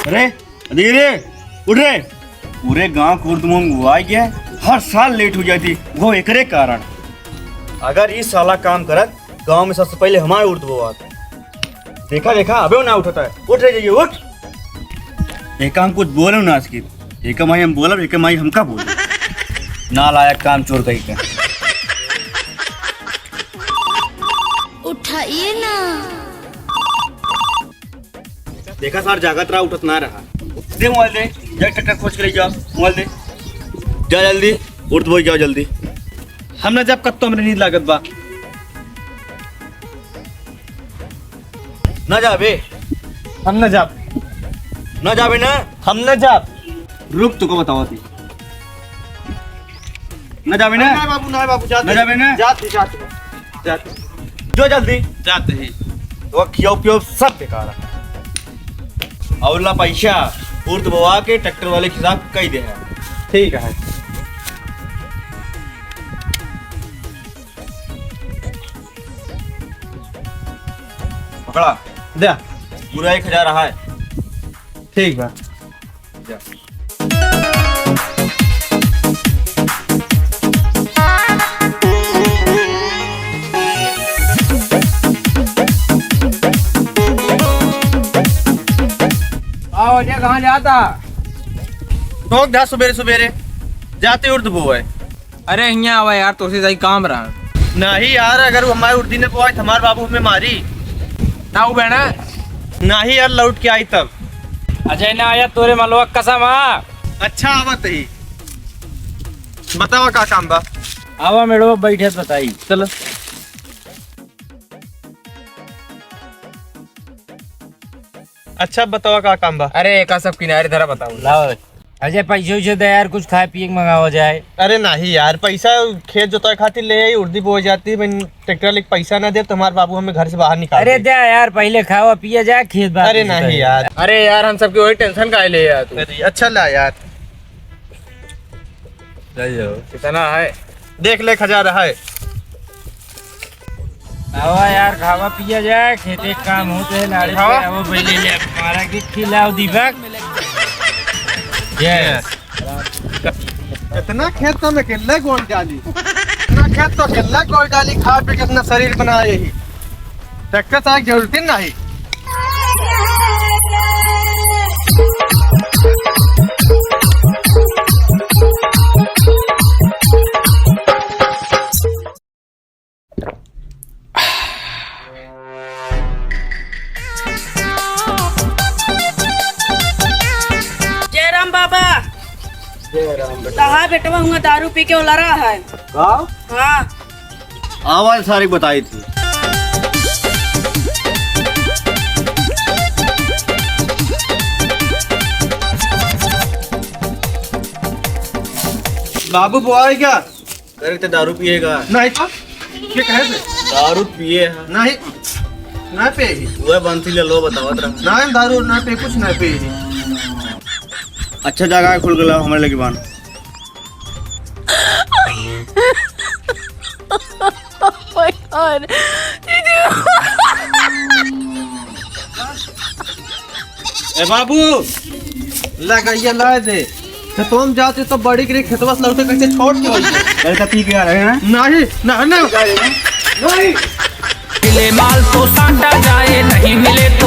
अरे अरे उठ रे, पूरे गांव कुर्दमुंग हुआ गया, हर साल लेट हो जाती वो एकरे कारण। अगर इस साला काम करत गांव में सबसे पहले हमारे उर्द बोआत। देखा देखा अबे ना उठता है, उठ रे जाइए उठ। एक हम कुछ बोलो ना इसकी, एक माई हम बोलब, एक माई हमका बोल ना लायक काम चोर कहीं का। उठाइए ना। देखा सर जागत रहा उठत ना रहा। दे मोबाइल दे, जा ट्रैक्टर खोज के ले जा, मोबाइल दे, जा जल्दी उठ बोल जाओ जल्दी। हम ना जब कत्तो हमरे नींद लागत बा। ना जाबे। हम ना जाब। ना जाबे ना। हम ना जाब। रुक तुको बताओ थी। ना जाबे ना। ना बाबू, ना बाबू, जाते ना जाबे ना। जाते जाते जाते जो जल्दी जाते ही। तो खियो पियो सब बेकार है। और ला पैसा उर्द बवा के ट्रैक्टर वाले के हिसाब कई दे है। ठीक है। पकड़ा दे पूरा 1000 रहा है। ठीक बा। जा। आओ अजय, कहाँ जाता? ठोक दा सुबेरे सुबेरे जाते उर्द बोए। अरे यहाँ आवा यार, तोसे सही काम रहा। नहीं यार, अगर वो हमारे उर्दी ने बोआ हमारे बाबू हमें मारी ना वो बहना नहीं यार, लौट के आई तब। अजय ना आया तोरे मलवा कसम। आ अच्छा आवत ही बतावा का काम बा। आवा मेड़ो बैठे बताई। चलो अच्छा बतावा का काम बा। अरे एका सब किनारे धरा बताओ। लाओ अजय पैसे उसे दे यार, कुछ खाए पिए मंगाओ जाए। अरे नहीं यार, पैसा खेत जोताए खातिर ले आई, उर्दी बो जाती, मैं ट्रैक्टर लेके पैसा ना दे तो हमारे बाबू हमें घर से बाहर निकाल। अरे दे यार, पहले खाओ पिए जाए खेत बात। अरे नहीं यार। अरे यार हम सबकी वही टेंशन काहे ले यार तू। अरे अच्छा ला यार, कितना है देख ले 1000 है। आवा यार खावा पिया जाए, खेते काम होते हैं नाड़े पे। आवो पहले ले मारा की खिलाओ दीपक। यस इतना खेत तो मैं अकेला गोल डाली, इतना खेत तो अकेला गोल डाली, खा पी के इतना शरीर बनाए ही ट्रैक्टर से जरूरत ही नहीं। जयराम बाबा। कहा बेटवा हुआ दारू पी के उला रहा है। का? हाँ आवाज सारी बताई थी। बाबू बुआई क्या? अरे तो दारू पिएगा। नहीं तो ये कहे से दारू पिए है। नहीं ना पिएगी। वह बंसी ले लो बतावत रहा। ना दारू ना पे कुछ ना पिएगी। अच्छा जगह खुल गया हमारे लगे बान। My God. ए बाबू लगाइए ला दे। तो तुम जाते तो बड़ी के खेतवा से लौटे कैसे छोड़ के होई। लड़का पी के आ रहे हैं। नहीं नहीं नहीं नहीं मिले माल तो साटा जाए, नहीं मिले तो